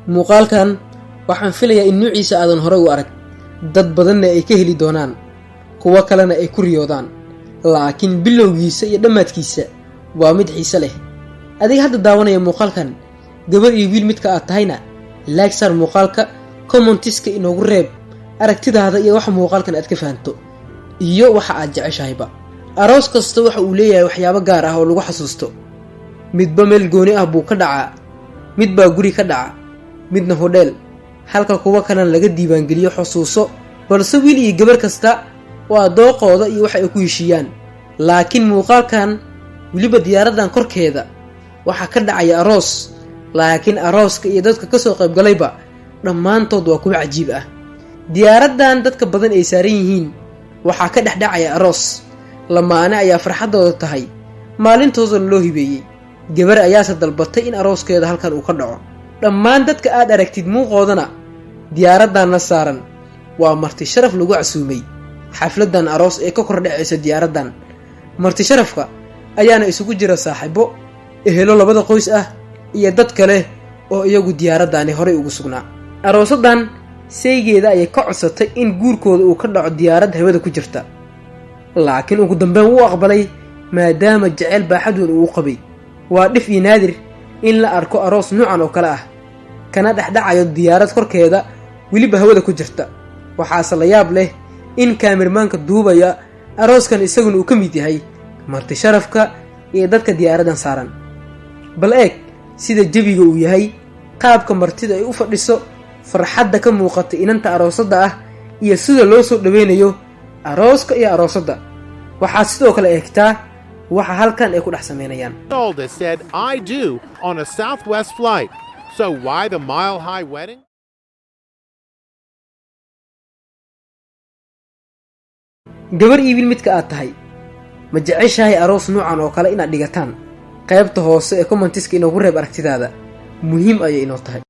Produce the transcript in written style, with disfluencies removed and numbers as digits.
Muuqaalkan waxaan filayaa in nuuciisa aadan horey u arag, dad badanna ay ka heli doonaan, kuwo kalena ay ku riyoodaan, laakiin bilowgiisa iyo dhammaadkiisa waa mid xiise leh. Adiga hadda daawanaya muuqaalkan, gabar iyo wiil midka aad tahayna, like saar muuqaalka, commentiska inoogu reeb aragtidaada iyo waxa muuqaalkan aad ka fahanto iyo waxa aad jeceshahayba. Aroos kasta waxa uu leeyahay waxyaabo gaar ah oo lagu xasuusto. Midba meel gooni ah buu ka dhacaa, mid baa guri ka dhaca, midna hodheel, halka kuwo kalena laga diiwaangeliyo xusuuso. Balse wiil iyo gabar kasta waa dooqooda iyo waxa ay ku heshiiyaan. Laakiin muuqaalkan, weliba diyaaraddan korkeeda waxaa ka dhacaya aroos, laakiin arooska iyo dadka kasoo qaybgalayba dhammaantood waa kuwo cajiib ah. Diyaaraddan dadka badan ay saaran yihiin waxaa ka dhex dhacaya aroos. Lamaane ayaa farxaddooda tahay maalintoodana loo hibeeyey. Gabar ayaase dalbatay in arooskeeda halkan uu ka dhaco. Dhammaan dadka aad aragtid muuqoodana diyaaraddanna saaran waa marti sharaf lagu casuumay xafladdan aroos ee ka kor dhacaysa diyaaraddan. Marti sharafka ayaana isugu jira saaxiibo, ehelo labada qoys ah iyo dad kale oo iyagu diyaaraddaani horay ugu sugnaa. Aroosaddan saygeeda ayay ka codsatay in guurkooda uu ka dhaco diyaarad hawada ku jirta, laakiin ugu dambeyn wuu aqbalay, maadaama jeceyl baaxad weyn uu u qabay. Waa dhif iyo naadir in la arko aroos nuucan oo kale ah kana dhexdhacayo diyaarad korkeeda, weliba hawada ku jirta. Waxaase la yaab leh in kaamirmaanka duubaya arooskan isaguna uu ka mid yahay marti sharafka iyo dadka diyaaraddan saaran. Bal eeg sida jawiga uu yahay, qaabka martida ay u fadhiso, farxadda ka muuqata inanta aroosadda ah iyo sida loo soo dhaweynayo arooska iyo aroosadda. Waxaad sidoo kale eegtaa waxa halkan ay ku dhex samaynayaan. Alda said "I do" on a Southwest flight. So why the mile high wedding? Gabar iyo wiil midka aad tahay, ma jeceshahay aroos nuucan oo kale inaad dhigataan? Qaybta hoose ee commentiska inoogu reeb aragtidaada, muhiim ayay inoo tahay.